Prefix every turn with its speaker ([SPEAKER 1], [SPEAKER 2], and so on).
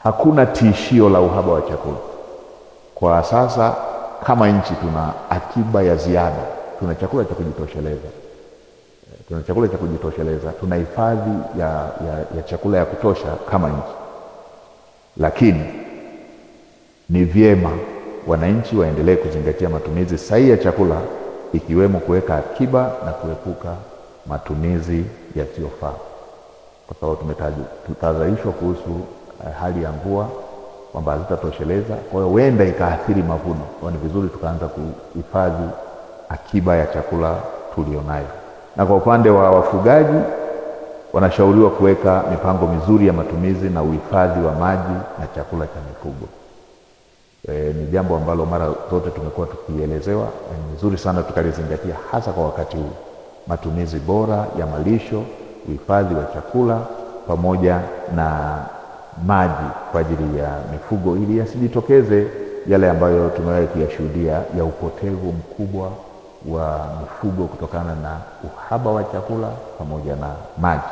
[SPEAKER 1] Hakuna tishio la uhaba wa chakula kwa sasa. Kama nchi tuna akiba ya ziada, tuna chakula cha kujitosheleza, tuna chakula cha kujitosheleza, tuna hifadhi ya chakula ya kutosha kama nchi, lakini ni vyema wananchi waendelee kuzingatia matumizi sahihi ya chakula, ikiwemo kuweka akiba na kuepuka matumizi yasiyofaa, kwa sababu tumetahadharishwa kuhusu hali ya mvua kwamba hazitatosheleza, kwa hiyo huenda ikaathiri mavuno. Kwa hiyo ni vizuri tukaanza kuhifadhi akiba ya chakula tulionayo. Na kwa upande wa wafugaji, wanashauriwa kuweka mipango mizuri ya matumizi na uhifadhi wa maji na chakula cha mifugo. Ni jambo ambalo mara zote tumekuwa tukielezewa, ni vizuri sana tukalizingatia, hasa kwa wakati huu: matumizi bora ya malisho, uhifadhi wa chakula pamoja na maji kwa ajili ya mifugo, ili yasijitokeze yale ambayo tumewahi kuyashuhudia ya upotevu mkubwa wa mifugo kutokana na uhaba wa chakula pamoja na maji.